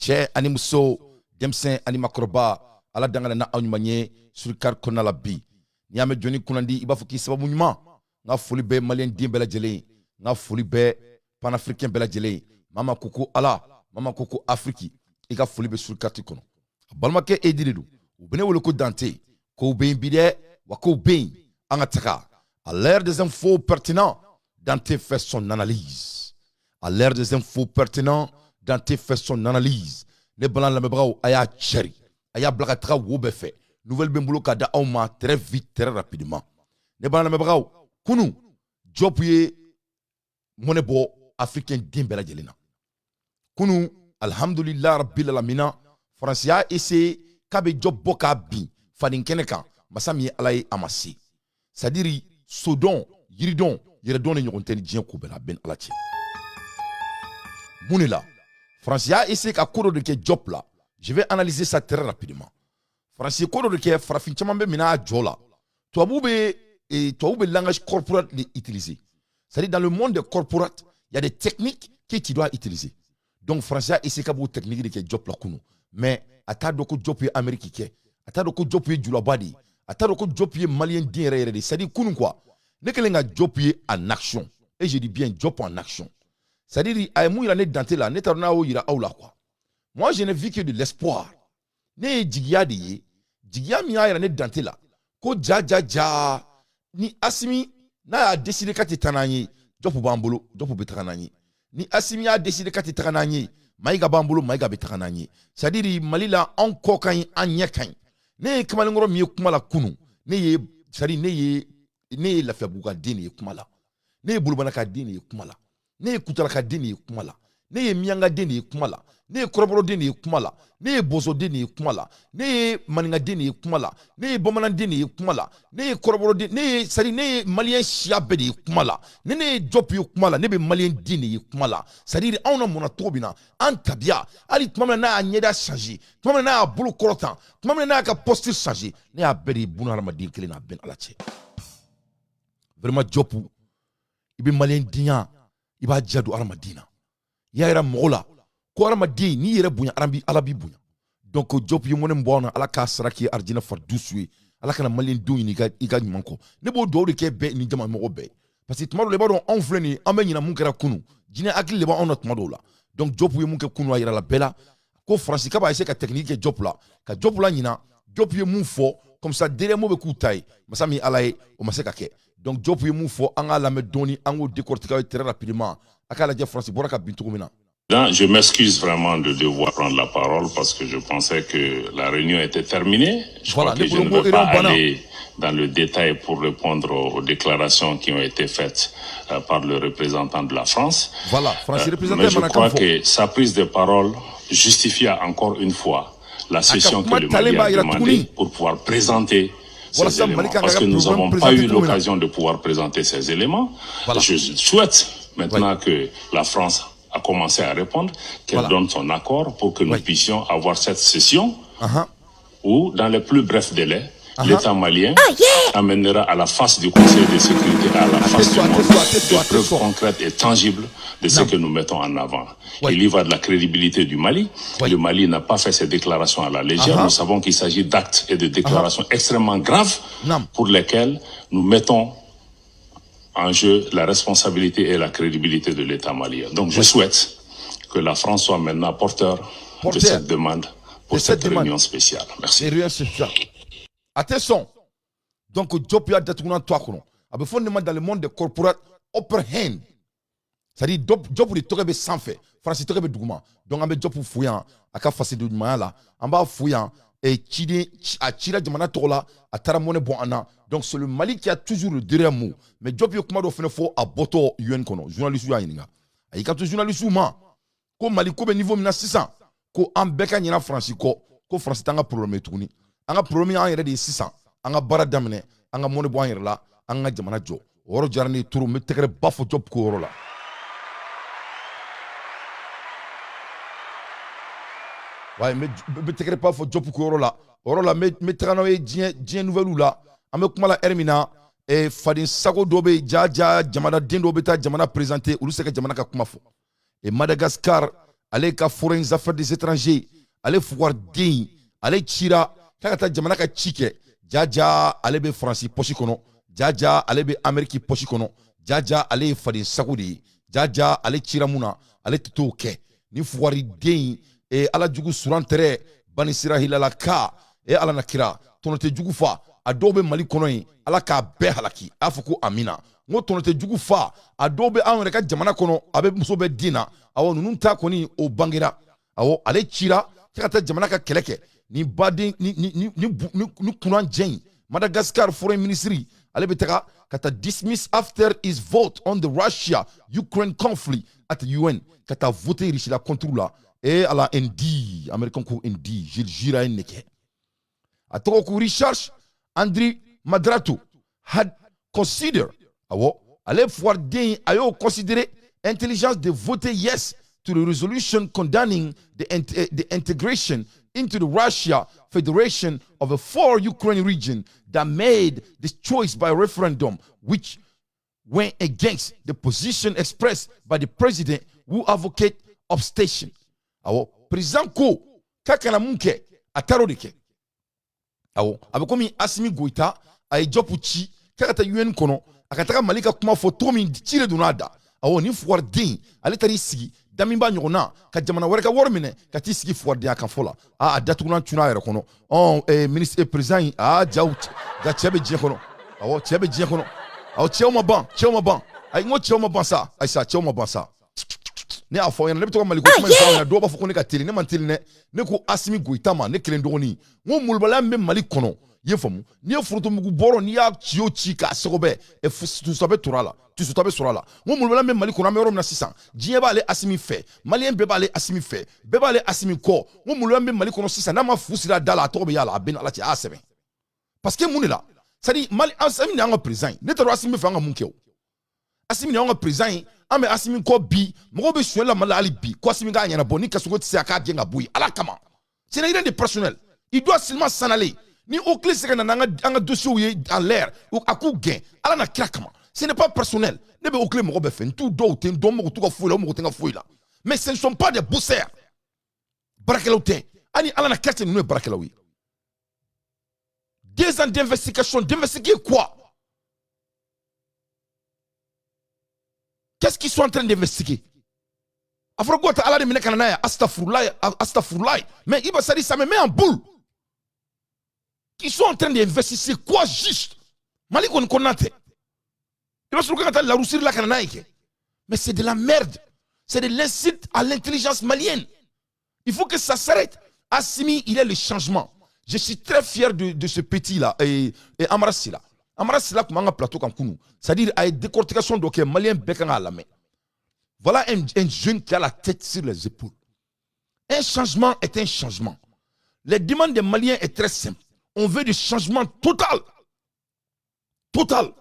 Cɛ ani muso, denmisɛn ani makɔrɔba, Ala dangana na aw ɲuman ye surikari kɔnɔna la bi. N'i y'a mɛn jɔnni kunnandi, i b'a fɔ k'i sababu ɲuman. N ka foli bɛ maliyɛn den bɛɛ lajɛlen ye, n ka foli bɛ panafricain bɛɛ lajɛlen ye. Maa ma ko ko Ala, maa ma ko ko Afiriki, i ka foli bɛ surikati kɔnɔ. A balimakɛ Edi de don, u bɛ ne wele ko Dante. Kow bɛ yen bi dɛ, wa kow bɛ yen. An ka taga à l'heure des infos pertinents, Dante fait son analyse. À l'heure des infos pertinents, Dante fait son analyse. Ne bala lamɛnbagaw, a y'a cɛri, a y'a bila ka taga wo bɛɛ fɛ. Nouvelle bɛ n bolo ka da aw ma très vite, très rapidement. Ne bala lamɛnbagaw, kunu Diop ye mɔnɛ bɔ africain den bɛɛ lajɛlen na kunu. Alhamdulillah rabbil alamina. Faransi y'a essayé k'a bɛ Diop bɔ k'a bin faden kɛnɛ kan. Masa min ye Ala ye, a ma se. C'est à dire, sodɔn, yiridɔn, yɛrɛdɔn de ɲɔgɔn tɛ ni diɲɛ ko bɛɛ la. A bɛ ni Ala cɛ. Mun de la Faransi y'a essayé ka ko dɔ de kɛ Diop la? Je vais analyser ça très rapidement. Faransi ye ko dɔ de kɛ, farafin caman bɛ minɛ a jɔ la. Tubabu bɛ langage corporate de utiliser. C'est-à-dire, dans le monde des corporates, il y a des techniques que tu dois utiliser. Donc Faransi y'a essayé ka b'o technique de kɛ Diop la kunu, mais a t'a dɔn ko Diop ye Amérique kɛ, a t'a dɔn ko Diop ye julaba de ye, a t'a dɔn ko Diop ye maliyɛn den yɛrɛ yɛrɛ de ye. C'est-à-dire, kunu quoi, ne kɛlen ka Diop ye en action, et je dis bien Diop en action, c'est-à-dire a ye mun yira ne Dante la, ne t'a dɔn n'a y'o yira aw la quoi. Moi, je n'ai vu que de l'espoir. Ne ye jigiya de ye, jigiya min y'a yira ne Dante la ko ja ja ja, ni Asimi n'a y'a décidé k'a tɛ taa n'an ye, Diop b'an bolo, Diop bɛ taga n'an ye. Ni Asimi y'a décidé k'a tɛ taga n'an ye, Mayiga b'an bolo, Mayiga bɛ taga n'an ye. C'est à dire, Mali la, anw kɔ ka ɲi, an ɲɛ ka ɲi. Ne ye kamalenkɔrɔ min ye kuma la kunu, ne ye, c'est à dire, ne ye Lafiyabugu ka den de ye kuma la, ne ye Bolobana ka den de ye kuma la, ne ye Kutala ka den de ye kuma la, ne ye Miyanka den de ye kuma la, ne ye kɔrɔbɔrɔden de ye kuma la, ne ye bɔsɔden de ye kuma la, ne ye maninkaden de ye kuma la, ne ye bamananden de ye kuma la, ne ye kɔrɔbɔrɔden, ne ye, c'est à dire, ne ye maliyɛn siya bɛɛ de ye kuma la. Ne ye Diop ye kuma la, ne bɛ maliyɛn den de ye kuma la. C'est à dire, anw na mɔnna cogo min na, an tabiya, hali tuma min na n'a y'a ɲɛda changer, tuma min na n'a y'a bolo kɔrɔtan, tuma min na n'a y'a ka posture changer, ne y'a bɛɛ de ye buna hadamaden kelen na. A bɛɛ ni Ala cɛ. Vraiment, Diop, i bɛ maliyɛn denya, i b'a diya don hadamaden na. I y'a yira mɔgɔ la ko hadamaden, n'i yɛrɛ bonya, Ala b'i bonya. Donc Diop ye mɔnɛ min bɔ anw na, Ala k'a sara k'i arijinɛ faridusu ye. Ala kana maliyɛn denw ɲini i ka ɲuman kɔ. Ne b'o dugawu de kɛ bɛɛ ni jama mɔgɔ bɛɛ, parce que tuma dɔw la, i b'a dɔn, anw filɛ nin ye, an bɛ ɲina mun kɛra kunu. Jinɛ hakili de b'anw na tuma dɔw la. Donc Diop ye mun kɛ kunu, a yira la bɛɛ la ko Faransi k'a b'a essayer ka technique kɛ Diop la, ka Diop la ɲina. Diop ye mun fɔ, comme ça derrière bɛ k'u ta ye. Masa min Ala ye, o ma se ka kɛ. Donc Diop ye mun fɔ, an k'a lamɛn dɔɔni, an k'o décortiquer très rapidement. A k'a lajɛ Faransi bɔra ka bin cogo min na. Je m'excuse vraiment de devoir prendre la parole parce que je pensais que la réunion était terminée. Je Voilà, crois que je ne vais pas aller dans le détail pour répondre aux déclarations qui ont été faites par le représentant de la France. Voilà, France représentant. Mais je crois que sa prise de parole justifia encore une fois la session que le Mali a demandée pour pouvoir présenter ces éléments. Parce que nous n'avons pas eu l'occasion de pouvoir présenter ces éléments. Voilà. Je souhaite maintenant que la France a commencé à répondre, qu'elle donne son accord pour que nous puissions avoir cette session où, dans les plus brefs délais, l'État malien amènera à la face du Conseil de sécurité, à la face du monde, des preuves concrètes et tangibles de ce que nous mettons en avant. Il y va de la crédibilité du Mali. Le Mali n'a pas fait ses déclarations à la légère. Nous savons qu'il s'agit d'actes et de déclarations extrêmement graves pour lesquelles nous mettons en jeu la responsabilité et la crédibilité de l'État malien. Donc je souhaite que la France soit maintenant porteur de cette demande pour de cette cette demande. Réunion spéciale. Merci. Réunion spéciale. Attention. Donc Diop y'a datugunan to a kɔnɔ. A bɛ fɔ nin ma dans le monde des corporates, upper hand. C'est-à-dire, Diop de tɔgɔ bɛ sanfɛ, Faransi tɔgɔ bɛ duguma. Donc an bɛ Diop fo yan a ka fasoden ɲumanya la. An b'a fo yan ciden a cira jamana tɔgɔ la, a taara mɔnɛ bɔ an na. Donc c'est le Mali qui a toujours le dernier mot. Mais Diop ye kuma dɔ fana fɔ a bɔtɔ UN kɔnɔ. Journaliste y'a ɲininka. A y'i kanto journaliste ma ko Mali ko bɛ niveau min na sisan, ko an bɛɛ ka ɲina Faransi kɔ, ko Faransi t'an ka problème ye tuguni. An ka problème y'an yɛrɛ de ye sisan. An ka baara daminɛ, an ka mɔnɛ bɔ an yɛrɛ la, an ka jamana jɔ. O yɔrɔ diyara ne ye trop. N bɛ tɛgɛrɛ ba fɔ Diop ko yɔrɔ la. Wa n bɛ tɛgɛrɛ ba fɔ Diop ko yɔrɔ la. O yɔrɔ la, n bɛ taga n'aw ye diɲɛ nouvelle la. An bɛ kuma la heure min na, faden sago dɔ bɛ yen, ja ja jamanaden dɔw bɛ taa jamana présenter, olu se ka jamana ka kuma fɔ. Et Madagascar Ale ka foreign affaires des étrangers, ale fugariden, ale cira k'a ka taa jamana ka ci kɛ. Jaja, ale bɛ Faransi poche kɔnɔ. Jaja, ale bɛ Amérique poche kɔnɔ. Jaja, ale ye faden sago de ye. Jaja, ale cira mun na, ale tɛ t'o kɛ. Ni fugariden e ala jugu suran tɛrɛ banisira hilala ka e ala na kira tɔnɔ tɛ jugu fa. A dɔw bɛ Mali kɔnɔ yen, Ala k'a bɛɛ halaki, a fɔ ko amina. N ko tɔnɔ tɛ jugu fa. A dɔw bɛ anw yɛrɛ ka jamana kɔnɔ, a bɛ muso bɛ den na. Awɔ, ninnu ta kɔni, o bangera. Awɔ, ale cira k'a ka taa jamana ka kɛlɛ kɛ. Ni baden ni kunnajɛ in, Madagascar foreign ministry, ale bɛ taga ka taa dismiss after his vote on the Russia Ukraine conflict at the UN, ka taa voter Russie la contre la. E ala, ND américain ko ND, Gilles Jira ye nin kɛ. A tɔgɔ ko Richard Andriamandrato had consider. Awɔ, ale fugariden, a y'o considérer intelligence de voter yes to the resolution condemning the integration into the Russia Federation of a four Ukraine region that made this choice by referendum, which went against the position expressed by the president, who advocate abstention. Awɔ, président ko k'a kana mun kɛ, a taar'o de kɛ. Awɔ, a bɛ komi Assimi Goïta, a ye Diop ci k'a ka taa UN kɔnɔ, a ka taga Mali ka kuma fɔ cogo min, ci de donna a da. Awɔ, ni fugariden, ale taar'i sigi damiba ɲɔgɔn na ka jamana wɛrɛ ka wari minɛ ka t'i sigi fugaridenya kan fɔ la. A a datugulan cunna a yɛrɛ kɔnɔ. Ɔn ministre, président in, a jaw ja, cɛ bɛ diɲɛ kɔnɔ. Awɔ, cɛ bɛ diɲɛ kɔnɔ. Awɔ, cɛw ma ban, cɛw ma ban. Ayi, n ko cɛw ma ban sa. Ayi sa, cɛw ma ban sa. Ne y'a fɔ aw ɲɛna, ne bɛ to ka Maliko kuma in fɔ aw ɲɛna. Dɔw b'a fɔ ko ne ka teli. Ne man teli dɛ. Ne ko Assimi Goïta ma, ne kelen dɔgɔnin, n ko molobaliya min bɛ Mali kɔnɔ, i ye faamu, n'i ye forotomugu bɔrɔ, n'i y'a ci o ci k'a sɛgɛbɛ, tusa bɛ tora a la, tusuta bɛ sɔrɔ a la. N ko molobaliya min bɛ Mali kɔnɔ, an bɛ yɔrɔ min na sisan, diɲɛ b'ale Assimi fɛ, maliyɛn bɛɛ b'ale Assimi fɛ, bɛɛ b'ale Assimi kɔ. N ko molobaliya min bɛ Mali kɔnɔ sisan, n'a ma fu siri a da la, a tɔgɔ bɛ y'a la, a bɛ ni Ala cɛ, a y'a sɛbɛn. Parce que mun de la? C'est à dire, Mali, Assimi ni y'an ka président ye. Ne t'a dɔn Assimi bɛ fɛ an ka mun kɛ o. Assimi ni y'anw ka président ye, an bɛ Assimi kɔ bi. Mɔgɔw bɛ suɲɛ la Mali la hali bi ko Assimi k'a ɲɛnabɔ. Ni Kasogo tɛ se, a k'a gɛn ka bɔ yen Ala kama. Ce n'est rien de personnel, il doit seulement s'en aller. Ni o tile se ka na n'an ka an ka dossiers ye en l'air, a k'u gɛn Ala na kira kama. Ce n'est pas personnel. Ne bɛ o tile mɔgɔ bɛɛ fɛ, n t'u dɔw tɛ n dɔn, mɔgɔ t'u ka foyi la, o mɔgɔ tɛ n ka foyi la. Mais ce ne sont pas des bosseurs, baarakɛlaw tɛ. Hali Ala na kira cɛ, ninnu ye baarakɛlaw ye. 2 ans d'investigation, d'investiguer quoi? Qu'est-ce qu'ils sont en train d'investiguer? A fɔra ko ta Ala de minɛ ka na n'a ye. Astafurulayi, astafurulayi. Mais il va, ça dit, ça me met en boule. Ils sont en train d'investiguer quoi juste? Mali kɔni kɔnɔna tɛ. I b'a sɔrɔ ka taa la Russie la ka na n'a ye kɛ. Mais c'est de la merde, c'est de l'insulte à l'intelligence malienne. Il faut que ça s'arrête. Assimi, il est le changement. Je suis très fier de ce petit là et Amara Sila. Amara Sila tun b'an ka plateau kan kunu, c'est-à-dire a ye décortication dɔ kɛ, maliyɛn bɛɛ kan k'a lamɛn. Voilà un jeune qui a la tête sur les épaules. Un changement est un changement. Les demandes des Maliens est très simple. On veut du changement total. Total.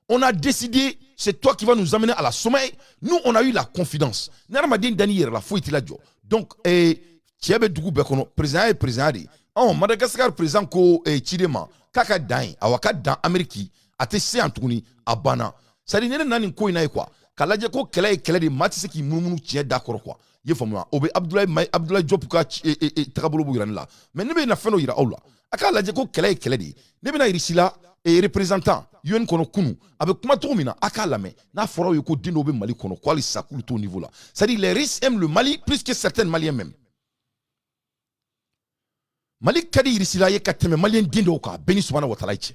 On a décidé, c'est toi qui vas nous amener à la sommeil. Nous, on a eu la confidence. Ni hadamaden dan'i yɛrɛ la, foyi t'i la jɔ. Donc, cɛ bɛ dugu bɛɛ kɔnɔ, président ye président de ye. Ɔn, Madagascar président ko ciden ma k'a ka dan ye, awa, ka dan Amérique, a tɛ se yan tuguni, a banna. C'est à dire, ne nana nin ko in na ye quoi, k'a lajɛ ko kɛlɛ ye kɛlɛ de ye, maa tɛ se k'i munumunu tiɲɛ da kɔrɔ quoi. I ye faamuya, o bɛ Abdoulaye Mayi, Abdoulaye Diop ka tagabolo b'o yira ne la. Mais ne bɛ na fɛn dɔ yira aw la, a k'a lajɛ ko kɛlɛ ye kɛlɛ de ye. Ne bɛna Russie la représentant UN kɔnɔ kunu, a bɛ kuma cogo min na, a k'a lamɛn. N'a fɔra aw ye ko den dɔw bɛ Mali kɔnɔ ko hali sa k'olu t'o niveau la. C'est à dire, les Russes aiment le Mali plus que certains Maliens même. Mali ka di Russie la ye ka tɛmɛ maliyɛn den dɔw kan, bɛɛ ni subahana wa taala cɛ.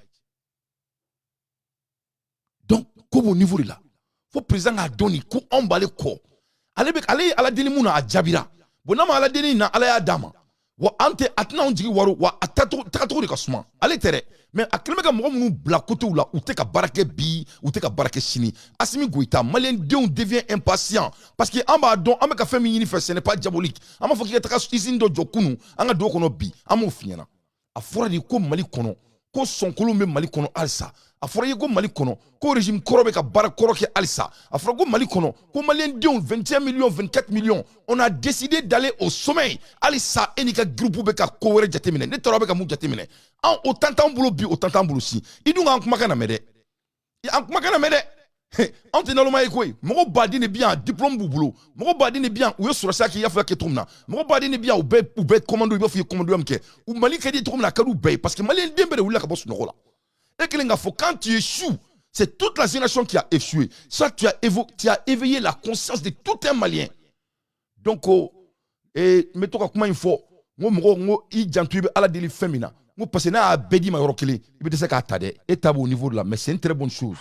Donc ko b'o niveau de la, fo président k'a dɔn nin ko anw b'ale kɔ. Ale bɛ, ale ye Ala deli mun na, a jaabira. Bon, n'a ma Ala deli na, Ala y'a d'a ma wa, an tɛ a tɛna anw jigi waro wa. A tagacogo de ka suma, ale tɛ dɛ. Mais a kɛlen bɛ ka mɔgɔ minnu bila kotew la, u tɛ ka baara kɛ bi, u tɛ ka baara kɛ sini. Assimi Goïta, maliyɛn denw devient impatient parce que an b'a dɔn an bɛ ka fɛn min ɲini fɛ, ce n'est pas diabolique. An b'a fɔ k'i ka taga usine dɔ jɔ kunu, an ka dugu kɔnɔ bi, an m'o f'i ɲɛna. A fɔra de ko Mali kɔnɔ, ko sɔnkolon bɛ Mali kɔnɔ halisa. A fɔra i ye ko Mali kɔnɔ, ko régime kɔrɔ bɛ ka baara kɔrɔ kɛ halisa. A fɔra ko Mali kɔnɔ, ko maliyɛn denw 21 millions, 24 millions, on a décidé d'aller au sommet. Halisa e n'i ka groupe bɛ ka ko wɛrɛ jateminɛ. Ne taara, aw bɛ ka mun jateminɛ? An o tan t'an bolo bi, o tan t'an bolo si. I dun k'an kumakan lamɛn dɛ, an kumakan lamɛn dɛ. Anw tɛ naloma ye koyi. Mɔgɔ baden de bi yan, diplôme b'u bolo. Mɔgɔ baden de bi yan, u ye sɔrɔsiya kɛ i y'a fɔ kɛ cogo min na. Mɔgɔ baden de bi yan, u bɛ commando, i b'a fɔ i ye commando min kɛ. U Mali ka di cogo min na, a ka di u bɛɛ ye, parce que maliyɛn den bɛɛ de wulila ka bɔ sunɔgɔ la. E kelen k'a fɔ, quand tu échoues, c'est toute la génération qui a échoué. Ça, tu as éveillé la conscience de tout un Malien. Donc oh, et n bɛ to ka kuma in fɔ, n ko mɔgɔ, n ko i janto, i bɛ Ala deli fɛn min na, n ko parce que n'a y'a bɛɛ d'i ma yɔrɔ kelen, i bɛ dɛsɛ k'a ta dɛ. E ta b'o niveau de la, mais c'est une très bonne chose.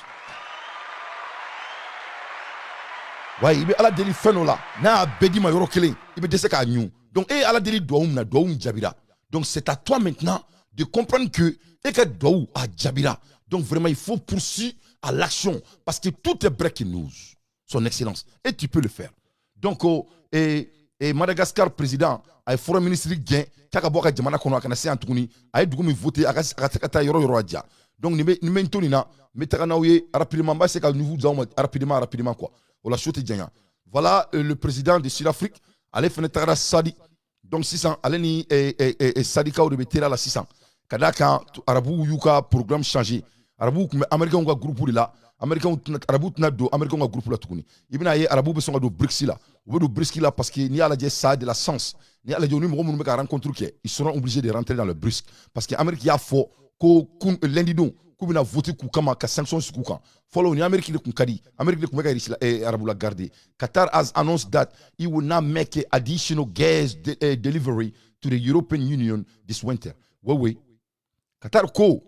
Wa i bɛ Ala deli fɛn dɔ la, n'a y'a bɛɛ d'i ma yɔrɔ kelen, i bɛ dɛsɛ k'a ɲun. Donc e ye Ala deli duwawu min na, duwawu min jaabira. Donc c'est à toi maintenant de comprendre que e ka duwawu a jaabira. Donc vraiment, il faut poursuivre à l'action, parce que tout est breaking news, son excellence, et tu peux le faire. Donc oh, et Madagascar président a ye foreign ministre gɛn k'a ka bɔ a ka jamana kɔnɔ, a kana se yan tuguni. A ye dugu min voté, a ka se ka taa yɔrɔ yɔrɔ a ja. Donc nin bɛ n to nin na, n bɛ taga n'aw ye rapidement, n b'a se ka niveau d'aw ma rapidement rapidement quoi. O la so tɛ janya. Voilà, le président de Sud-Afrique, ale fɛnɛ tagara Sadi. Donc sisan ale ni Sadikaw de bɛ teriya la sisan, ka d'a kan arabuw y'u ka programme changer. Arabuw tun bɛ américains ka groupe de la. Américains tɛna, arabuw tɛna don américains ka groupe la tuguni. I bɛna ye, arabuw bɛ sɔn ka don BRICS la. U bɛ don BRICS la parce que n'i y'a lajɛ, ça a de la sens. N'i y'a lajɛ, u ni mɔgɔ minnu bɛ ka rencontre kɛ, ils seront obligés de rentrer dans le BRICS, parce que Amérique y'a fɔ ko kun lundi don k'u bɛna voter k'u kama ka sanction sigi u kan. Fɔlɔ, ni Amérique de tun ka di, Amérique de tun bɛ ka Russie arabu la garder. Qatar has announced that he will not make additional gas delivery to the European Union this winter. Oui oui, Qatar ko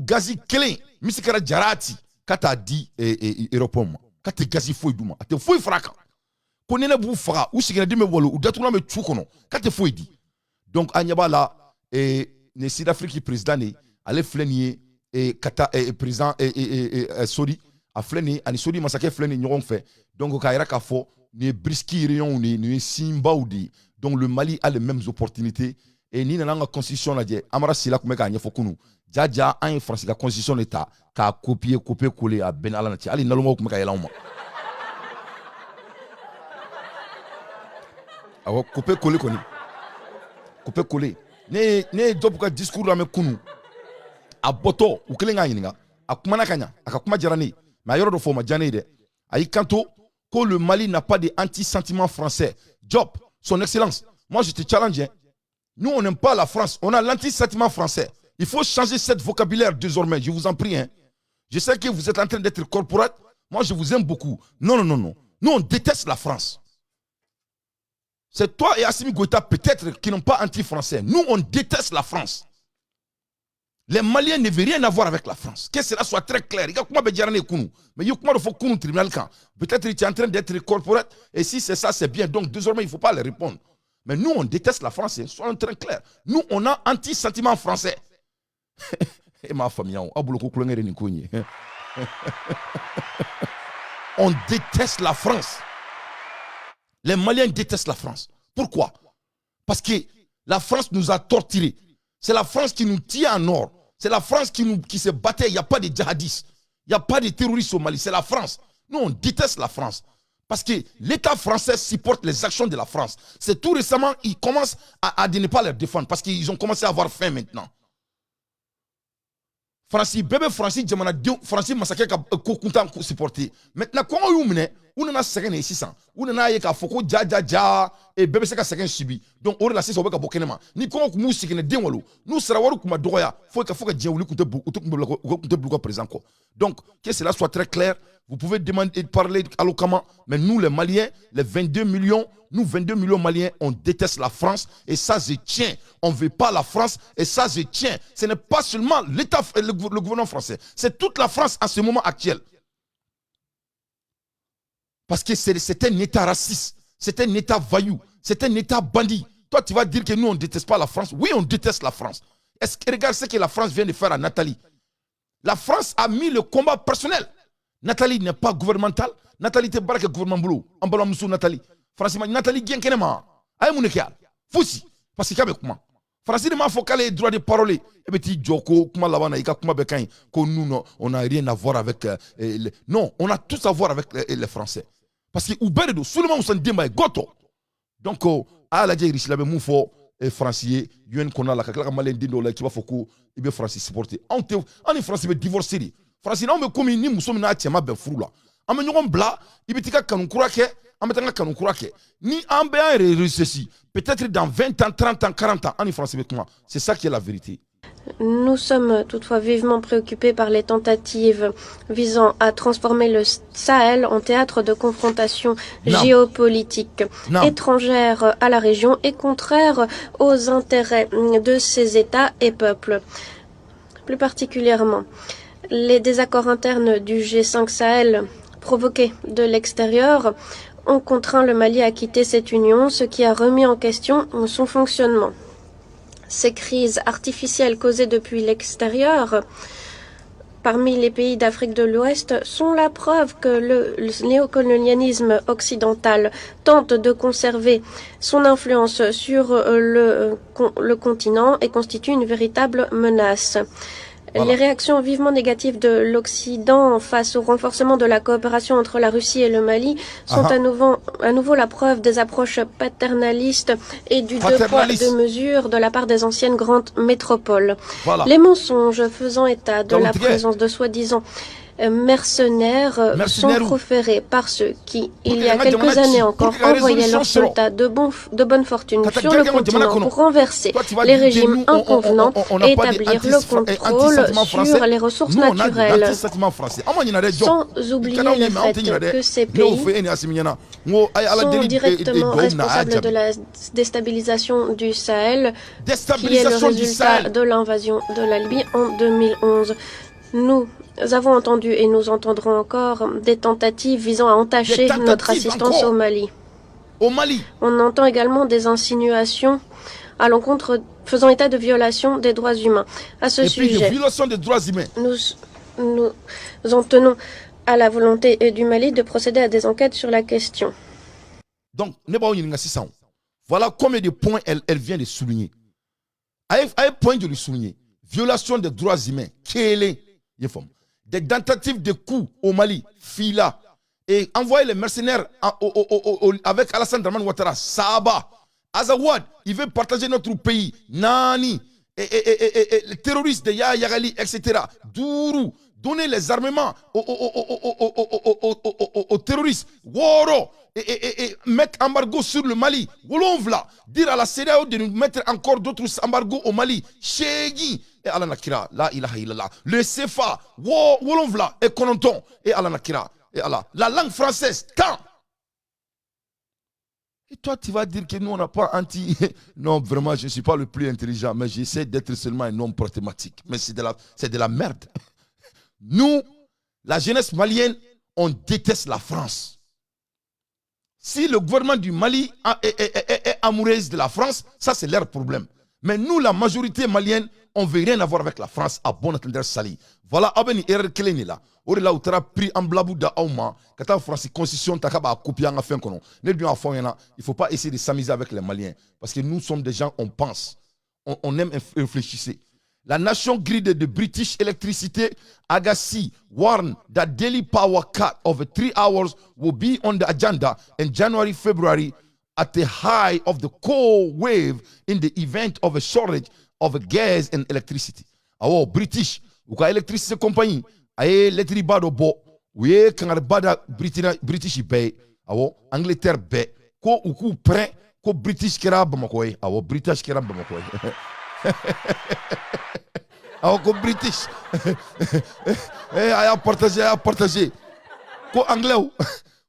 gazi kelen misi kɛra jarati ka taa di Europe ma, ka tɛ gazi foyi d'u ma, a tɛ foyi fara a kan. Ko nɛnɛ b'u faga, u siginɛden bɛ walo, u datugulan bɛ cu kɔnɔ, ka tɛ foyi di. Donc an ɲɛ b'a la, nin Sud-Afrique président de, ale filɛ nin ye, ka taa président Sodi, a filɛ nin ye, ani Sodi masakɛ filɛ nin ɲɔgɔn fɛ. Donc k'a yira k'a fɔ nin ye BRICS réunion de ye, nin ye sinbaw de ye. Donc le Mali a les mêmes opportunités. Et n'i nana an ka constitution lajɛ, Amara Sila tun bɛ k'a ɲɛfɔ kunun, jaja an ye Faransi ka constitution de ta k'a copier copier coller. A bɛɛ ni Ala na cɛ, hali nalomaw tun bɛ ka yɛlɛ anw ma. Awɔ, copier coller kɔni, copier coller. Ne ye Diop ka discours lamɛn kunun, a bɔtɔ, u kelen k'a ɲininka, a kumana ka ɲa, a ka kuma diyara ne ye, mais a yɔrɔ dɔ fɔ o ma diya ne ye dɛ. A y'i kanto ko le Mali n'a pas de anti-sentiment français. Diop, son excellence, moi je te challenge, hein. Nous, on n'aime pas la France, on a l'anti-sentiment français. Il faut changer cette vocabulaire désormais, je vous en prie, hein. Je sais que vous êtes en train d'être corporate. Moi, je vous aime beaucoup. Non, non, non, non. Nous, on déteste la France. C'est toi et Assimi Goïta, peut-être, qui n'ont pas anti-français. Nous, on déteste la France. Les Maliens ne veulent rien avoir avec la France. Que cela soit très clair. Il y a kuma bɛ diyara ne ye kunun. Mais il y a kuma dɔ fɔ kunun tribunal kan. Peut-être tu es en train d'être corporate. Et si c'est ça, c'est bien. Donc désormais, il ne faut pas les répondre. Mais nous, on déteste la France, hein. Soyons très clairs. Nous, on a anti-sentiment français. Et ma famille, on a beaucoup de nin ko in ye. On déteste la France. Les Maliens détestent la France. Pourquoi? Parce que la France nous a torturés. C'est la France qui nous tient en or. C'est la France qui se battait. Il n'y a pas de djihadistes. Il n'y a pas de terroristes au Mali. C'est la France. Nous, on déteste la France. Parce que l'État français supporte les actions de la France. C'est tout récemment, ils commencent à ne pas les défendre. Parce qu'ils ont commencé à avoir faim maintenant. Faransi bɛɛ bɛ Faransi jamanadenw, Faransi masakɛ ka ko kuntan supporter. Maintenant, kɔngɔ y'u minɛ, u nana sɛgɛn de ye sisan. U nana ye k'a fɔ ko ja ja ja, e bɛɛ bɛ se ka sɛgɛn subi. Donc o de la sisan u bɛ ka bɔ kɛnɛma. Ni kɔngɔ tun b'u siginɛden walo, n'u sara wari tun ma dɔgɔya, fo ka fɔ ka diɲɛ wuli, tun tɛ u tun bila u tun tɛ bila u ka président kɔ. Donc que cela soit très clair. Vous pouvez demander de parler alloquemment, mais nous les Maliens, les 22 millions, nous 22 millions Maliens, on déteste la France et ça je tiens. On ne veut pas la France et ça je tiens. Ce n'est pas seulement l'État, le gouvernement français, c'est toute la France à ce moment actuel. Parce que c'est un État raciste, c'est un État voyou, c'est un État bandit. Toi, tu vas dire que nous, on ne déteste pas la France. Oui, on déteste la France. Est-ce que regarde ce que la France vient de faire à Nathalie? La France a mis le combat personnel. Nathalie n'est pas gouvernementale. Nathalie tɛ baara kɛ gouvernement bolo. An balimamuso Nathalie. Faransi ma Nathalie gɛn kɛnɛ ma. A ye mun de kɛ a la? Fosi. Parce que k'a bɛ kuma. Faransi de m'a fɔ k'ale ye droit de parole. E bɛ t'i jɔ ko kuma laban na, i ka kuma bɛɛ ka ɲi. Ko nous, non, on n'a rien à voir avec les... Non, on a tout à voir avec les Français. Parce que u bɛɛ de don. Suleiman Musa Denba ye gɔtɔ. Donc a y'a lajɛ, Irisi la bɛ mun fɔ Faransi ye UN kɔnɔna la, ka tila ka maliyɛn den dɔw la k'i b'a fɔ ko i bɛ Faransi supporter. Anw tɛ, an ni Faransi bɛ divorcer de. Faransi n'anw bɛ komi ni muso min n'a cɛ ma bɛn furu la. An bɛ ɲɔgɔn bila, i bɛ t'i ka kanu kura kɛ, an bɛ taa n ka kanu kura kɛ. Ni an bɛɛ y'an yɛrɛ réussir, peut-être dans 20 ans, 30 ans, 40 ans, an ni France bɛ kuma. C'est ça qui est la vérité. Nous sommes toutefois vivement préoccupés par les tentatives visant à transformer le Sahel en théâtre de confrontation géopolitique étrangère à la région et contraire aux intérêts de ces États et peuples. Plus particulièrement, les désaccords internes du G5 Sahel provoqués de l'extérieur ont contraint le Mali à quitter cette union, ce qui a remis en question son fonctionnement. Ces crises artificielles causées depuis l'extérieur parmi les pays d'Afrique de l'Ouest sont la preuve que le néocolonialisme occidental tente de conserver son influence sur le continent et constitue une véritable menace. Voilà. Les réactions vivement négatives de l'Occident face au renforcement de la coopération entre la Russie et le Mali sont à nouveau la preuve des approches paternalistes et du deux poids, deux mesures de la part des anciennes grandes métropoles. Voilà. Les mensonges faisant état de la présence de soi-disant mercenaires sont proférés par ceux qui, il y a quelques années encore, envoyaient leurs soldats de bonne fortune sur le continent pour renverser les régimes inconvenants et établir le contrôle sur les ressources naturelles. Sans oublier le fait que ces pays sont directement responsables de la déstabilisation du Sahel, qui est le résultat de l'invasion de la Libye en 2011. Nous avons entendu et nous entendrons encore des tentatives visant à entacher notre assistance au Mali. Au Mali. On entend également des insinuations à l'encontre faisant état de violation des droits humains. À ce Et puis, sujet, violation des droits humains. Nous nous en tenons à la volonté du Mali de procéder à des enquêtes sur la question. Donc, voilà combien de points elle vient de souligner. A ye point de souligner. Violation des droits humains. Kelen? Des tentatives de coup au Mali, fila. Et envoyer les mercenaires avec Alassane Dramane Ouattara, saba. Azawad, il veut partager notre pays. Naani. Et les terroristes de Iyad Ag Ghali, etc. Duuru. Donner les armements aux terroristes. Wɔɔrɔ. Et mettre embargo sur le Mali. Wolonwula. Dire à la CEDEAO de nous mettre encore d'autres embargos au Mali. Seegin. Et Ala n'a kira. La ilaha illallah. Le CFA. Wolonwula. Et kɔnɔntɔn. Et Ala n'a kira. Et Allah. La langue française. 10. Et toi, tu vas dire que nous, on n'a pas anti. Non, vraiment, je ne suis pas le plus intelligent, mais j'essaie d'être seulement un homme pragmatique. Mais c'est de la merde. Nous, la jeunesse malienne, on déteste la France. Si le gouvernement du Mali est amoureuse de la France, ça c'est leur problème. Mais nous, la majorité malienne, on ne veut rien avoir avec la France, à bon entendeur salut. Voilà, aw bɛ nin erreur kelen de la. O de la u taara prix emblabu da aw ma ka taa France constitution ta k'a b'a copier an ka fɛn kɔnɔ. Ne dun y'a fɔ aw ɲɛna, il faut pas essayer de s'amuser avec les Maliens parce que nous sommes des gens, on pense. On aime réfléchir. La National Grid de British Electricity Agency warned that daily power cut of 3 hours will be on the agenda in January, February at the high of the cold wave in the event of a shortage of gas and electricity. Awɔ, British, u ka electricity company a ye lettre ba dɔ bɔ, u ye kangariba da British bɛɛ ye, awɔ, Angleterre bɛɛ, ko u k'u prêt, ko British kɛra Bamakɔ ye, awɔ, British kɛra Bamakɔ ye. Awɔ, ko British, a y'a partagé, a y'a partagé, ko Anglais,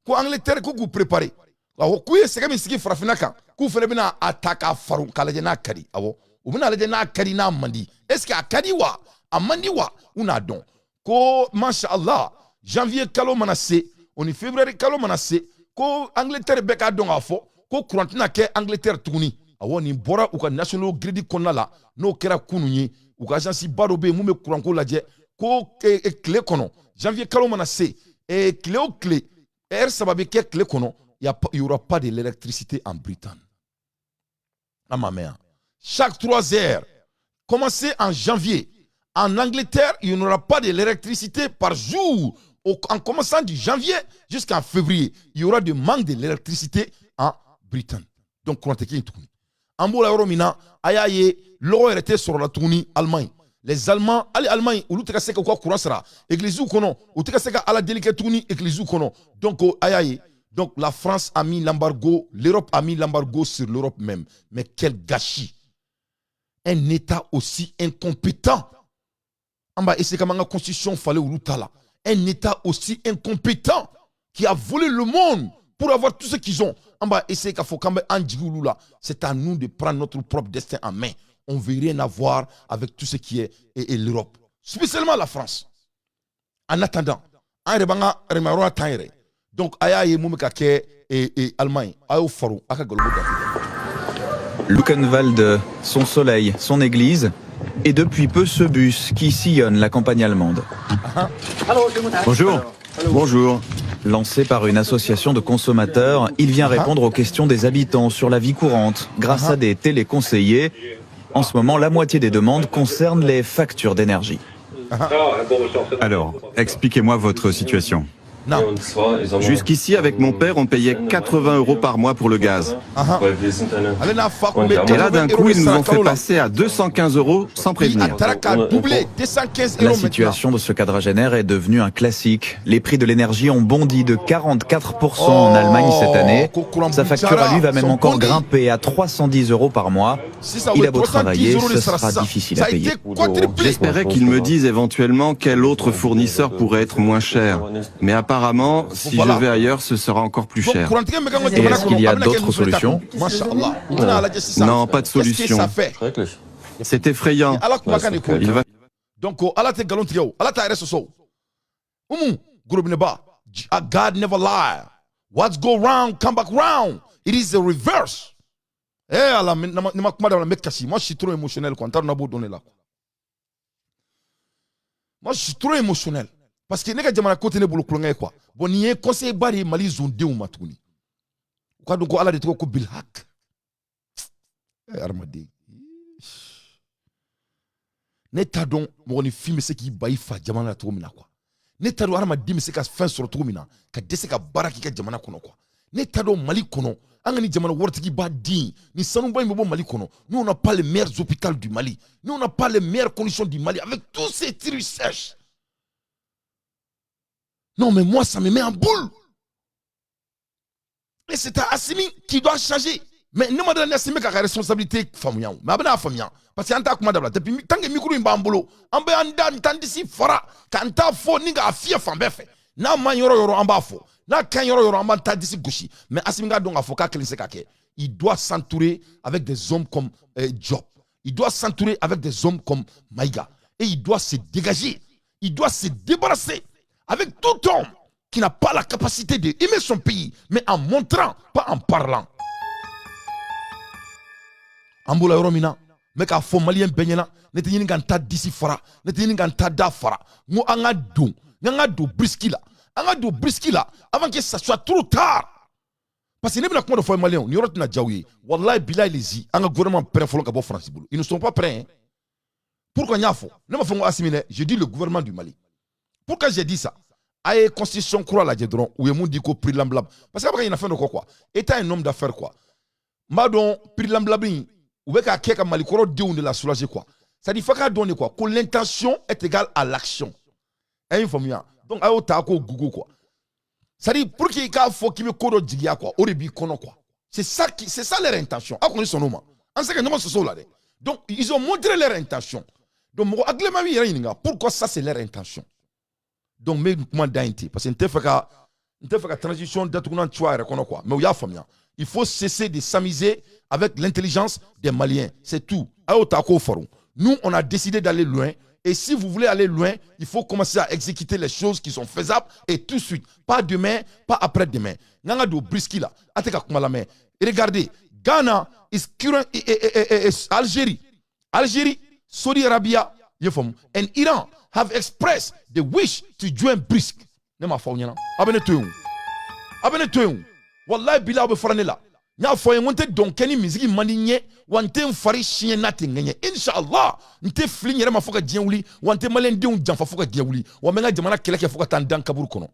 ko Angleterre, ko k'u préparer, awɔ, k'u ye sɛgɛ min sigi farafinna kan, k'u fana bɛna a ta k'a faru k'a lajɛ n'a ka di. Awɔ, u bɛna lajɛ n'a ka di, n'a man di. Est ce que a ka di wa, a man di wa, u n'a dɔn ko masha Allah, janvier kalo mana se, o ni février kalo mana se, ko Angleterre bɛɛ k'a dɔn k'a fɔ ko courant tɛna kɛ Angleterre tuguni. Awɔ, nin bɔra u ka National Grid kɔnɔna la, n'o kɛra kunun ye. U ka agence ba dɔ bɛ yen mun bɛ courant ko lajɛ, ko tile kɔnɔ, janvier kalo mana se, tile o tile, heure 3 bɛ kɛ tile kɔnɔ, il y aura pas de l'électricité en Bretagne. An m'a mɛn yan. Chaque 3 heures, commencé en janvier, en Angleterre, il n'y aura pas de l'électricité par jour. En commençant du janvier jusqu'en février, il y aura du manque de l'électricité en Bretagne. Donc, courant tɛ kɛ yen tuguni. An b'o la yɔrɔ min na, a y'a ye lɔgɔ yɛrɛ tɛ sɔrɔ la tuguni Allemagne. Les Allemands, hali Allemagne, olu tɛ ka se ka u ka courant sara église kɔnɔ, u tɛ ka se ka ala deli kɛ tuguni église kɔnɔ. Donc a y'a ye, donc la France a mis l'embargo, l'Europe a mis l'embargo sur l'Europe même. Mais quel gâchis! Un État aussi incompétent, an b'a essayer k'an ka constitution falen olu ta la. Un État aussi incompétent qui a volé le monde pour avoir tout ce qu'ils ont, an b'a essayer k'a fɔ k'an bɛ an jigi olu la. C'est à nous de prendre notre propre destin en main. On veut rien avoir avec tout ce qui est et l'Europe, spécialement la France. En attendant, an yɛrɛ b'an ka yɛrɛmayɔrɔ t'an yɛrɛ. Donc a y'a ye mun bɛ ka kɛ Allemagne, a y'o faro a ka galobo datugu. Luckenwalde, son soleil, son église, et depuis peu ce bus qui sillonne la campagne allemande. Bonjour. Bonjour. Lancé par une association de consommateurs, il vient répondre aux questions des habitants sur la vie courante grâce à des téléconseillers. En ce moment, la moitié des demandes concernent les factures d'énergie. Alors, expliquez-moi votre situation. Non. Jusqu'ici, avec mon père, on payait 80 euros par mois pour le gaz. Ale n'a fa kun bɛ Et là, d'un 80 coup, euros ils nous ont sara kalo fait la. passer à 215 euros sans Bi a prévenir. taara k'a doubler, 215 La euros maintenant. Situation de ce quadragénaire est devenue un classique. Les prix de l'énergie ont bondi de 44% en Allemagne cette année. Ko courant Sa facture à lui va même sont encore bondi. Grimper à 310 euros par mois. Sisan, Il u a beau 310 travailler, euros de ce sara sera sisan. difficile Ça à a payer. été quadruplé. J'espérais qu'ils me disent éventuellement quel autre fournisseur pourrait être moins cher. Mais apparemment, si Voilà. je vais ailleurs, ce sera encore plus Donc cher. kurantigɛ min bɛ k'an ka Et jamana est-ce qu'il y kɔnɔ, a a bɛna kɛ d'autres mun fɛnɛ ta solutions? kun? Mashallah. U bɛna lajɛ sisan. Non, pas de Qu'est-ce que solution. ça fait? C'est effrayant. Ala kumakan de ko. Il va Donc ala tɛ nkalon tigɛ o, ala t'a yɛrɛ sɔsɔ o. Umu Gorobinɛba, God never lie. What's go round come back round. It is the reverse. Eh ala, ni ma kuma daminɛ, n bɛ kasi. Moi, je suis trop émotionnel quoi. N t'a dɔn n'a b'o dɔn ne la quoi. Moi, je suis trop émotionnel parce que ne ka jamana ko tɛ ne bolo kulonkɛ ye quoi. Bon, nin ye conseil ba de ye Mali zondenw ma tuguni, u ka dɔn ko ala de tɔgɔ ko bilhak. Eh hadamaden, ne t'a dɔn mɔgɔninfin bɛ se k'i ba i fa jamana la cogo min na quoi. Ne t'a dɔn hadamaden bɛ se ka fɛn sɔrɔ cogo min na ka dɛsɛ ka baara k'i ka jamana kɔnɔ quoi. Ne t'a dɔn Mali kɔnɔ, an ka ni jamana waritigiba den ni sanuba in bɛ bɔ Mali kɔnɔ. Nous, on n'a pas les meilleurs hôpitaux du Mali. Nous, on n'a pas les meilleures conditions du Mali avec tous ces tirs sèches. Non, mais moi, ça me met en boule. Et c'est à Assimi qui doit changer. Mais ne ma dala Assimi k'a ka responsabilité faamuya o, mais a bɛna faamuya parce que an t'a kuma dabila depuis tant que micro in b'an bolo. An bɛ an da t'an disi fara k'an t'a fɔ ni k'a fiyɛ fan bɛɛ fɛ. N'a man yɔrɔ yɔrɔ, an b'a fɔ. N'a ka ɲi yɔrɔ yɔrɔ, an b'an ta disi gosi. Mais Assimi k'a dɔn k'a fɔ k'a kelen se ka kɛ. Il doit s'entourer avec des hommes comme Diop, il doit s'entourer avec des hommes comme Maïga et il doit se dégager, il doit se débarrasser avec tout homme qui n'a pas la capacité de aimer son pays, mais en montrant, pas en parlant. An b'o la yɔrɔ min na, n bɛ k'a fɔ maliyɛn bɛɛ ɲɛna, ne tɛ ɲini ka n ta disi fara, ne tɛ ɲini ka n ta da fara. N ko an ka don, n ka don BRICS la, an ka don BRICS la avant que ça soit trop tard, parce que ne bɛna kuma dɔ fɔ maliyɛnw, nin yɔrɔ tɛna diya u ye. Wallahi bilahi lezi, an ka gouvernement prêt fɔlɔ ka bɔ Faransi bolo. Ils ne sont pas prêts, hein. Pourquoi n y'a fɔ? Ne m'a fɔ n ko Assimi dɛ, je dis le gouvernement du Mali. Pourquoi j'ai dit ça? A ye constitution kura lajɛ dɔrɔn, u ye mun di ko prix l'emblème, parce que a bɛ ka ɲinɛ fɛn dɔ kɔ quoi. État est un homme d'affaires quoi. N b'a dɔn prix l'emblème in, u bɛ k'a kɛ ka malikɔrɔ denw de la soulager quoi. C'est à dire f'a k'a dɔn de quoi, ko l'intention est égale à l'action. A ye n faamuya? Donc a y'o ta k'o gugu quoi. C'est à dire pour que i k'a fɔ k'i bɛ ko dɔ jigiya quoi, o de b'i kɔnɔ quoi. C'est ça leur intention. Aw kɔni sɔnn'o ma, an se ka ɲɔgɔn sɔsɔ o la dɛ. Donc ils ont montré leur intention. Donc mɔgɔ hakilima b'i yɛrɛ ɲininka pourquoi ça, c'est leur intention. Donc n bɛ kuma da in ten parce que n tɛ fɛ ka transition datugunan cogoya yɛrɛ kɔnɔ quoi. Mais u y'a faamuya, il faut cesser de s'amuser avec l'intelligence des Maliens, c'est tout. A y'o ta k'o faro. Nous, on a décidé d'aller loin. Et si vous voulez aller loin, il faut commencer à exécuter les choses qui sont faisables et tout de suite. Pas demain, pas après-demain. N'an ka don BRICS la, a tɛ ka kuma lamɛn. Regardez, Ghana is current, et Algérie, Algérie, Saudi Arabia, i y'a faamu, and Iran have expressed the wish to join BRICS. Ne m'a fɔ aw ɲɛna, aw bɛ ne to yen o, aw bɛ ne to yen o. Wallahi bilahi, aw bɛ fara ne la. N y'a fɔ ye, n ko n tɛ dɔn kɛ ni misigi man di n ye, wa n tɛ n fari siɲɛ n'a tɛ ŋɛɲɛ. Inshallah, n tɛ fili n yɛrɛ ma fo ka diɲɛ wuli, wa n tɛ maliyɛndenw janfa fo ka diɲɛ wuli, wa n bɛ n ka jamana kɛlɛ kɛ fo ka taa n dan kaburu kɔnɔ.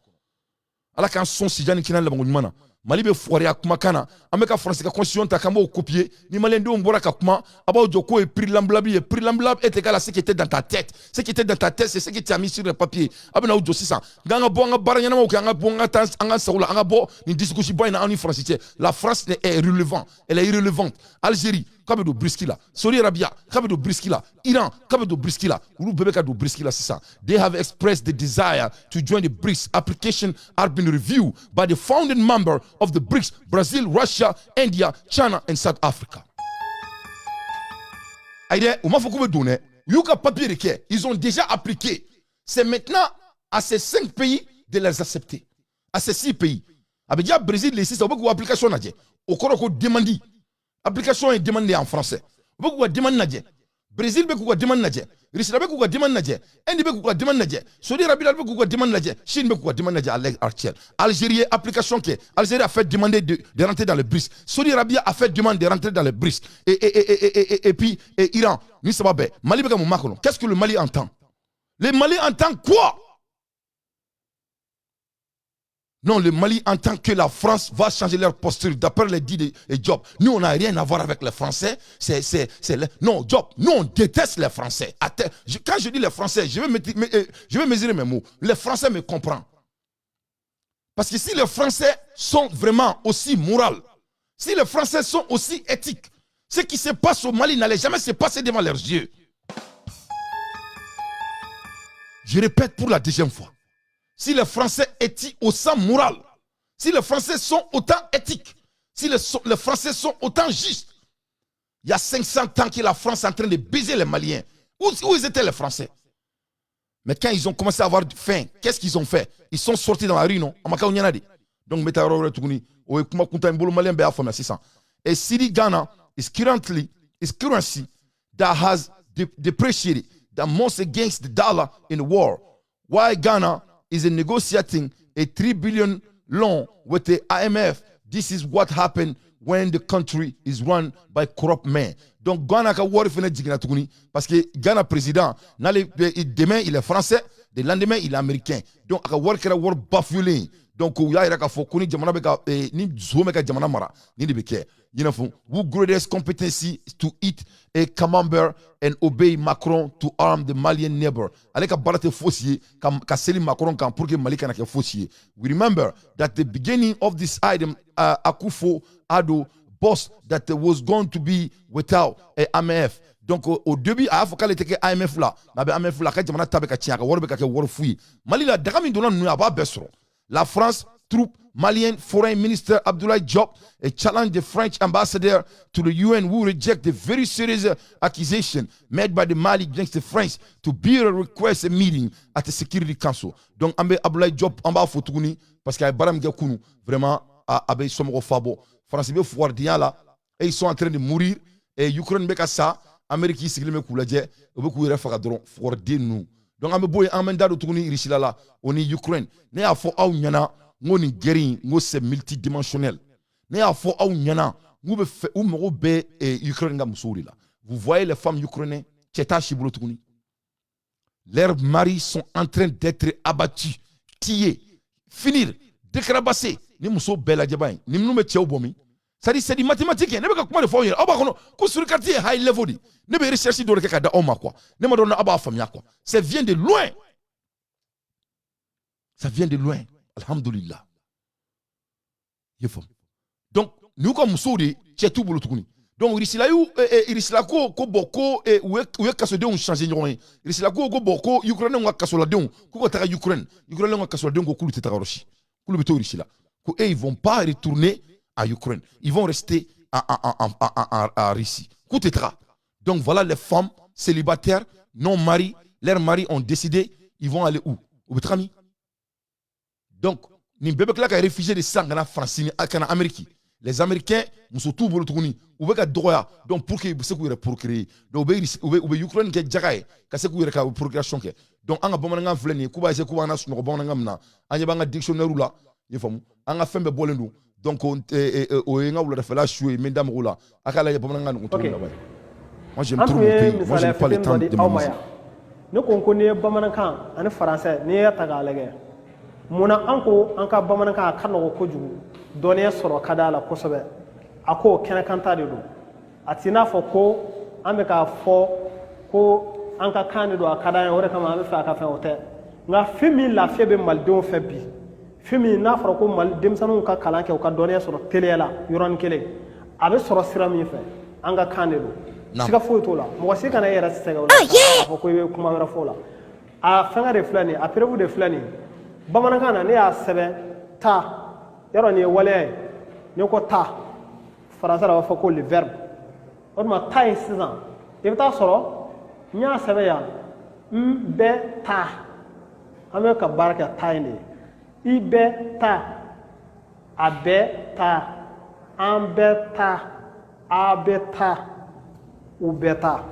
Ala k'an sɔn sijan ni kɛnɛ labanko ɲuman na. Mali bɛ fugariya kumakan na. An bɛ ka Faransi ka constitution ta k'an b'o copier. Ni maliyɛndenw bɔra ka kuma, a b'aw jɔ k'o ye prix lamblable ye. Prix lamblable est égal à ce qui était dans ta tête. Ce qui était dans ta tête, c'est ce que tu as mis sur le papier. A bɛ n'aw jɔ sisan nka an ka bɔ, an ka baara ɲɛnamaw kɛ, an ka bɔ, an ka taa an ka sago la, an ka bɔ nin discours ba in na, anw ni Faransi cɛ. La France est irrelevant, elle est irrelevante. Algérie k'a bɛ don BRICS la, Saudi Arabia k'a bɛ don BRICS la, Iran k'a bɛ don BRICS la, olu bɛɛ bɛ ka don BRICS la sisan. They have expressed the desire to join the BRICS. Application are been reviewed by the founding member of the BRICS, Brazil, Russia, India, China and South Africa. Ayi dɛ, u m'a fɔ k'u bɛ don dɛ, u y'u ka papier de kɛ. Ils ont déjà appliqué. C'est maintenant à ces cinq pays de les accepter, à ces six pays. A bɛ diya Brésil le sisan, u bɛ k'u application lajɛ. O kɔrɔ ko demande, application est demandée en français. U bɛ k'u ka demande lajɛ. Brésil bɛ k'u ka demande lajɛ, Russie bɛ k'u ka demande lajɛ, Inde bɛ k'u ka demande lajɛ, Saudi Arabie bɛ k'u ka demande lajɛ, Chine bɛ k'u ka demande lajɛ. À l'heure actuelle, Algérie ye application kɛ. Algérie a fait demander de rentrer dans le BRICS. Saudi Arabie a fait demande de rentrer dans le BRICS et puis et Iran. Ni saba bɛɛ, Mali bɛ ka mun makɔnɔ? Qu'est-ce que le Mali entend? Le Mali entend quoi? Non, le Mali entend que la France va changer leur posture, d'après les dits de Diop. Nous, on n'a rien à voir avec les Français. Non, Diop, nous, on déteste les Français. Quand je dis les Français, je vais mesurer mes mots. Les Français me comprennent. Parce que si les Français sont vraiment aussi moraux, si les Français sont aussi éthiques, ce qui se passe au Mali n'allait jamais se passer devant leurs yeux. Je répète pour la deuxième fois. Si les Français étaient au sang moral, si les Français sont autant éthiques, si les Français sont autant justes, il y a 500 ans que la France est en train de baiser les Maliens. Où ils étaient, les Français? Mais quand ils ont commencé à avoir faim, qu'est-ce qu'ils ont fait? Ils sont sortis dans la rue, non? Donc, et cedi Ghana is currently is currency that has depreciated the most against the dollar in the world. Why Ghana is negotiating a 3 billion loan with the IMF? This is what happened when the country is run by corrupt men. Donc Ghana ka wari fana jiginna tuguni parce que Ghana président n'ale, demain il est français, le lendemain il est américain. Donc a ka wari kɛra wari bafouelen. Donc u y'a yira k'a fɔ ko ni jamana bɛ ka ni zon bɛ ka jamana mara, nin de bɛ kɛ. You know, who greatest competency to eat a camembert and obey Macron to arm the Malian neighbor. Ale ka baara tɛ fosi ye ka seli Macron kan pour que Mali kana kɛ fosi ye. We remember that the beginning of this item, Akufo Addo boss that was going to be without a IMF. Donc au début, a y'a fɔ k'ale tɛ kɛ IMF la, mais a bɛ IMF la, a ka jamana ta bɛ ka tiɲɛ, a ka wari bɛ ka kɛ wari fu ye. Mali la, daga min donna ninnu ye, a b'a bɛɛ sɔrɔ. La France troupe Malian Foreign Minister Abdoulaye Diop a challenged the French ambassador to the UN, who reject the very serious accusation made by the Mali against the French, to be a request a meeting at the Security Council. Donc an bɛ Abdoulaye Diop, an b'a fo tuguni parce que a ye baara min kɛ kunu, vraiment a bɛ somɔgɔw fa bɔ. France bɛ fugaridenya la et ils sont en train de mourir et Ukraine bɛ ka sa, Amérique sigilen bɛ k'u lajɛ, u bɛ k'u yɛrɛ faga dɔrɔn, fugariden ninnu. Donc an bɛ bɔ yen, an bɛ da don tuguni Russie la, o ni Ukraine. Ne y'a fɔ aw ɲɛna n ko nin guerre in, n ko c'est multidimensionnel. Ne y'a fɔ aw ɲɛna n k'u bɛ fɛ, u mago bɛ Ukraine ka musow de la. Vous voyez les femmes ukrainiennes, cɛ t'a si bolo tuguni. Leurs maris sont en train d'être abattus, tués, finir, décrabassés. Ni muso bɛɛ lajɛba in, ni minnu bɛ cɛw bɔ min? C'est-à-dire, c'est du mathématique. Ne bɛ ka kuma de fɔ aw ɲɛna, aw b'a kɔnɔ ko surikati ye high level de. Ne bɛ recherche dɔ de kɛ ka da aw ma quoi. Ne ma dɔn aw b'a faamuya quoi. Ça vient de loin, ça vient de loin. Alhamdulillah, i ye faamu. Donc nin y'u ka musow de, cɛ t'u bolo tuguni. Donc Russie y'u Russie ko bon, ko u ye kasodenw changer ɲɔgɔn ye. Russie ko bon, ko Ukraine ka kasoladenw k'u ka taga Ukraine, Ukraine ka kasoladenw ko k'olu tɛ taga Russie, k'olu bɛ to Russie la, ko eux, ils vont pas retourner à Ukraine, ils vont rester en Russie, k'u tɛ taga. Donc voilà les femmes célibataires non mariées, leurs maris ont décidé, ils vont aller où? U bɛ taga min? Donc nin bɛɛ bɛ tila ka réfugié de sisan ka na Faransi ni ka na Amérique. Les Américains, muso t'u bolo tuguni, u bɛ ka dɔgɔya. Donc pour que u bɛ se k'u yɛrɛ procréer, donc u bɛ Ukraine kɛ jaga ye ka se k'u yɛrɛ ka procréation kɛ. Donc an ka bamanankan filɛ nin ye, k'u b'a essayer k'u b'an sunɔgɔ bamanankan min na, an ɲɛ b'an ka dictionnaire la, i ye faamu, an ka fɛn bɛɛ bɔlen don. Donc o ye n ka wuladafɛla su ye, n bɛ n da mɔgɔw la, a k'a lajɛ bamanankan nin cogo min na. Moi, j'aime trop mon pays. Moi, je n'ai pas le temps de m'amuser. Ne ko n'i ye bamanankan ani faransɛ, n'i y'a ta k'a lajɛ, munna an ko an ka bamanankan a ka nɔgɔ kojugu? Dɔnniya sɔrɔ ka d'a la kosɛbɛ. A ko kɛnɛkanta de don, a t'i n'a fɔ ko an bɛ k'a fɔ ko an ka kan de don, a ka d'an ye, o de kama an bɛ fɛ a ka fɛn, o tɛ. Nka fɛn min lafiya bɛ malidenw fɛ bi, fɛn min n'a fɔra ko Mali denmisɛnninw ka kalan kɛ, u ka dɔnniya sɔrɔ teliya la yɔrɔnin kelen, a bɛ sɔrɔ sira min fɛ, an ka kan de don, siga foyi t'o la. Mɔgɔ si kana e yɛrɛ sɛgɛn o la k'a fɔ ko i bɛ kuma wɛrɛ fɔ o la. A fɛngɛ de filɛ nin ye, a preuve de filɛ nin ye. Bamanankan na, ne y'a sɛbɛn ta yɔrɔ, nin ye waleya ye. N'i ko ta, faransa la, a b'a fɔ ko le verbe. O tuma ta ye sisan, i bɛ taa sɔrɔ n y'a sɛbɛn yan, n bɛ taa, an bɛ ka baara kɛ ta in de ye. I bɛ taa, a bɛ taa, an bɛ taa, a bɛ taa, u bɛ taa.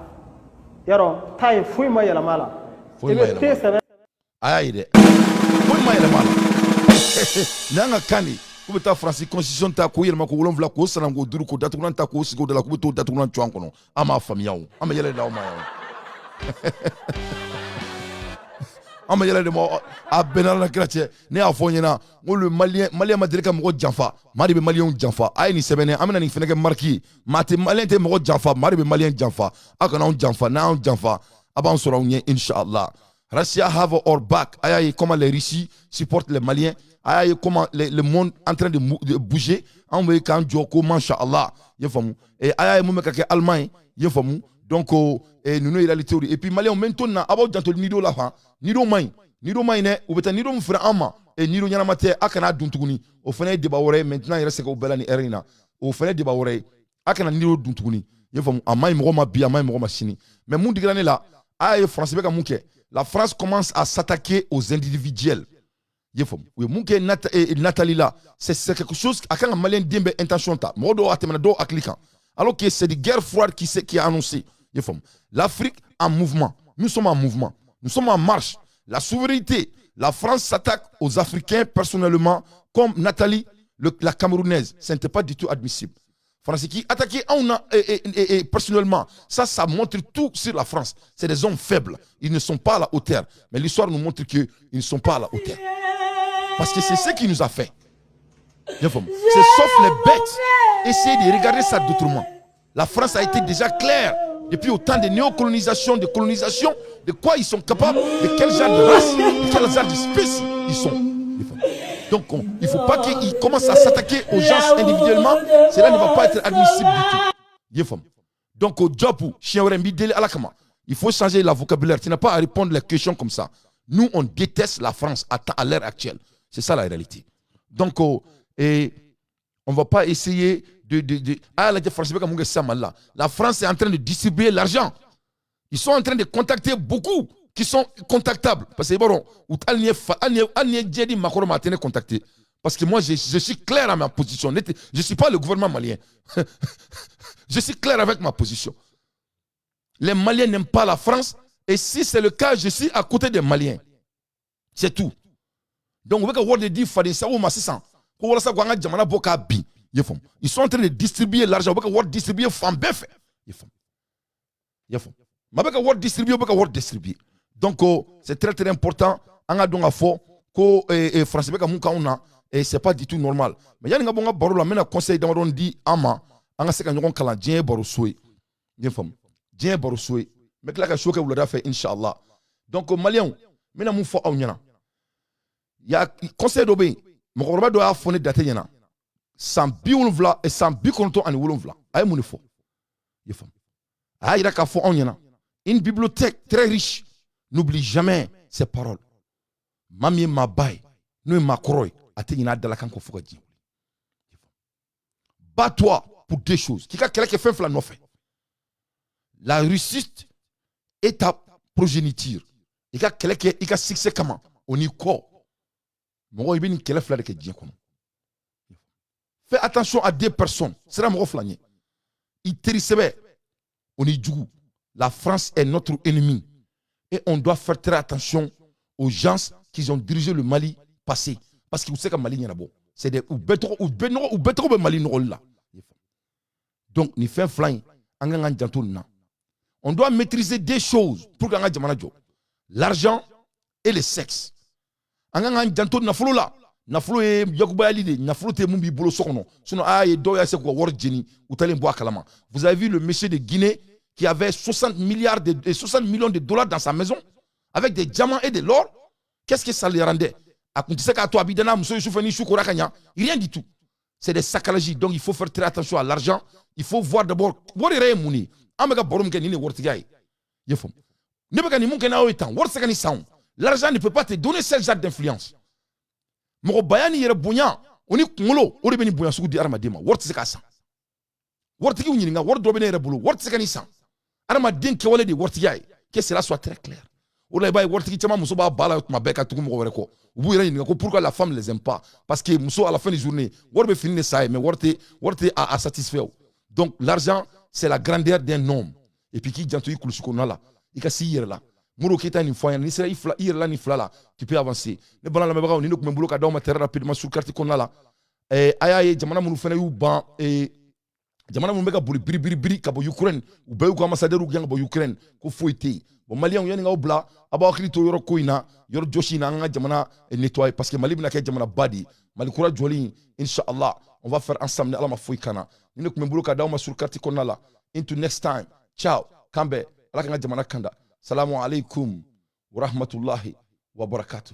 Yarɔ, ta in foyi ma yɛlɛma a la. I bɛ te sɛbɛn. A y'a ye dɛ, foyi ma yɛlɛma a la. Nin y'an ka kan de ye. K'u bɛ taa Faransi constitution ta k'o yɛlɛma ko 7, k'o sanan k'o 5, k'o datugulan ta k'o sigi o da la, k'u bɛ t'o datugulan cu an kɔnɔ. An m'a faamuya o, an bɛ yɛlɛ de aw ma yan, an bɛ yɛlɛ de ma. A bɛnna na kira cɛ, ne y'a fɔ n ɲɛna n ko le Malien, Malien ma deli ka mɔgɔ janfa, maa de bɛ Maliyɛnw janfa. A ye nin sɛbɛn, an bɛna nin fɛnɛ kɛ marque ye. Maa tɛ Malien tɛ mɔgɔ janfa, maa de bɛ Malien janfa. Aw kana anw janfa, n'anw janfa, a b'an sɔrɔ anw ɲɛ, inshallah. Russia have our back. A y'a ye comment les Russes supportent les Maliens. A y'a ye comment le monde en train de bouger. Anw bɛ k'an jɔ ko masha Allah. I y'a faamu. Et a y'a ye mun bɛ ka kɛ Allemagne. I y'a faamu. Donc ninnu ye réalité de. Et puis Maliens bɛ to nin na, a b'aw janto nido la han. Nido man ɲi. Nido man ɲi dɛ. U bɛ taa nido min feere an ma. Et nido ɲɛnama tɛ, a kana dun tuguni. O fana ye débat wɛrɛ ye. Maintenant yɛrɛ se k'o bɛɛ la nin heure in na. O fana ye débat wɛrɛ ye. A kana nido dun tuguni. I y'a faamu. A man ɲi mɔgɔ ma bi, a man ɲi mɔgɔ ma sini. Mais mun digira ne la, a y'a ye France bɛ ka mun kɛ. La France commence à s'attaquer aux individuels. Nathalie là, c'est quelque chose à quand un Malien den bɛ intention ta. Mɔgɔ dɔw a tɛmɛna dɔw hakili kan. Alors que c'est des guerres froides qui est annoncée. L'Afrique en mouvement. Nous sommes en mouvement. Nous sommes en marche. La souveraineté. La France s'attaque aux Africains personnellement, comme Nathalie, la Camerounaise. Ce n'était pas du tout admissible. France qui attaquait et personnellement, ça montre tout sur la France. C'est des hommes faibles. Ils ne sont pas à la hauteur. Mais l'histoire nous montre qu'ils ne sont pas à la hauteur. Parce que c'est ce qui nous a fait. C'est sauf les bêtes. Essayez de regarder ça d'autrement. La France a été déjà claire depuis autant de néocolonisation, de colonisation, de quoi ils sont capables, de quel genre de race, de quel genre d'espèce ils sont. Donc il ne faut pas qu'ils commencent à s'attaquer aux gens individuellement. Cela ne va pas être admissible du tout. Donc au job, il faut changer la vocabulaire. Tu n'as pas à répondre les questions comme ça. Nous, on déteste la France à l'heure actuelle. C'est ça la réalité. Donc, et on ne va pas essayer de. Ah, la France, la France est en train de distribuer l'argent. Ils sont en train de contacter beaucoup qui sont contactables. Parce que bon, Macron m'a contacté. Parce que moi, je suis clair à ma position. Je ne suis pas le gouvernement malien. Je suis clair avec ma position. Les Maliens n'aiment pas la France. Et si c'est le cas, je suis à côté des Maliens. C'est tout. Donc, on veut que di faden sago ma sisan ko walasa ko an ka jamana bɔ k'a bin. I faamu, ils sont en train de distribuer l'argent. U bɛ ka wari distribuer fan bɛɛ fɛ. I faamu, i y'a faamu, maa bɛ ka wari distribuer, u bɛ ka wari distribuer. Donc c'est très très important. An ka dɔn ka fɔ ko France bɛ ka mun k'anw na, et c'est pas du tout normal. Mais yanni n ka bɔ n ka baro la, n bɛna conseil damadɔni di an ma, an ka se ka ɲɔgɔn kalan. Diɲɛ ye baro so ye, i y'a faamu, diɲɛ ye baro so ye. N bɛ tila ka show kɛ wulada fɛ, inshallah. Donc Maliyɛnw, n bɛna mun fɔ aw ɲɛna? Ya conseil dɔ bɛ yen, mɔgɔkɔrɔba dɔ y'a fɔ ne date ɲɛna san 70, san 97. A ye mun de fɔ? I y'a faamu, a y'a yira k'a fɔ anw ɲɛna: une bibliothèque très riche n'oublie jamais ses paroles. Maa min ye maaba ye, n'o ye maakɔrɔ ye, a tɛ ɲinɛ a dalakan kɔ fo ka diɲɛ wuli. Bats-toi pour deux choses, k'i ka kɛlɛ kɛ fɛn fila nɔfɛ: la réussite et ta progéniture. I ka kɛlɛ kɛ i ka succès kama, o n'i kɔ mɔgɔ. I bɛ nin kɛlɛ fila de kɛ diɲɛ kɔnɔ. Fais attention à deux personnes, sira mɔgɔ fila ɲɛ: i teri sɛbɛ, o ni jugu. La France est notre ennemi et on doit faire très attention aux gens qui ont dirigé le Mali passé, parce que u tɛ se ka Mali ɲɛnabɔ. C'est des u bɛɛ tɔgɔ, u bɛɛ nɔgɔ, u bɛɛ tɔgɔ bɛ Mali nɔgɔli la. Donc nin fɛn fila in, an kan k'an janto nin na. On doit maîtriser deux choses pour qu'an ka jamana jɔ: l'argent et le sexe. An kan k'an janto nafolo la. Nafolo ye yakubayali de, nafolo tɛ mun b'i bolo so kɔnɔ. Sinon a y'a ye, dɔw y'a se k'u ka wari jeni, u talen bɔ a kalama. Vous avez vu le monsieur de Guinée qui avait 60 milliards de 60 millions de dollars dans sa maison avec des diamants et de l'or. Qu'est-ce que ça lui rendait? A kun tɛ se k'a to a b'i da n'a muso ye sufɛ ni su kora ka ɲa, rien du tout. C'est des saccalages. Donc il faut faire très attention à l'argent. Il faut voir d'abord wari yɛrɛ ye mun ye. An bɛ ka baro min kɛ nin de ye, waritigiya ye, i ye faamu? Ne bɛ ka nin mun kɛ n'aw ye tan, wari tɛ se ka nin san o. L'argent ne peut pas te donner ce genre d'influence. Mɔgɔbaya ni yɛrɛ bonya, o ni kunkolo, o de bɛ nin bonya sugu di hadamaden ma. Wari tɛ se k'a san. Waritigiw ɲininka, wari dɔ bɛ ne yɛrɛ bolo, wari tɛ se ka nin san. Hadamaden kɛwale de ye waritigiya ye, que cela soit très clair. O la, i b'a ye, waritigi caman muso b'a ba la tuma bɛɛ ka tugu mɔgɔ wɛrɛ kɔ. U b'u yɛrɛ ɲininka ko pourquoi la femme les aime pas, parce que muso, à la fin de journée, wari bɛ fini de sa ye, mais wari tɛ a satisfait o. Donc l'argent, c'est la grandeur d'un homme. Et puis k'i janto i kulusi kɔnɔna la, i ka s'i yɛrɛ la. Modibo Keyita nin fɔ an ɲɛna, n'i sera i fila i yɛrɛ la, nin fila la, tu peux avancer. Ne bala lamɛnbagaw, ni ne tun bɛ n bolo ka d'aw ma très rapidement sur carte kɔnɔna la. A y'a ye, jamana minnu fana y'u ban, jamana minnu bɛ ka boli biri biri biri ka bɔ Ukraine, u bɛɛ y'u ka ambassadeur gɛn ka bɔ Ukraine, ko foyi tɛ yen. Bon, Maliyɛnw, yanni k'aw bila, a b'aw hakili to yɔrɔ ko in na, yɔrɔ jɔsi in na, an ka jamana nettoyer, parce que Mali bɛna kɛ jamana ba de ye. Mali kura jɔli, inshallah, on va faire ensemble ni Ala ma foyi kana. Ni ne tun bɛ n bolo ka d'aw ma sur carte kɔnɔna la. Until next time, ciao, k'an bɛn. Ala k'an ka jamana kanda. Salamu alaikum wa rahmatullahi wa barakatuh.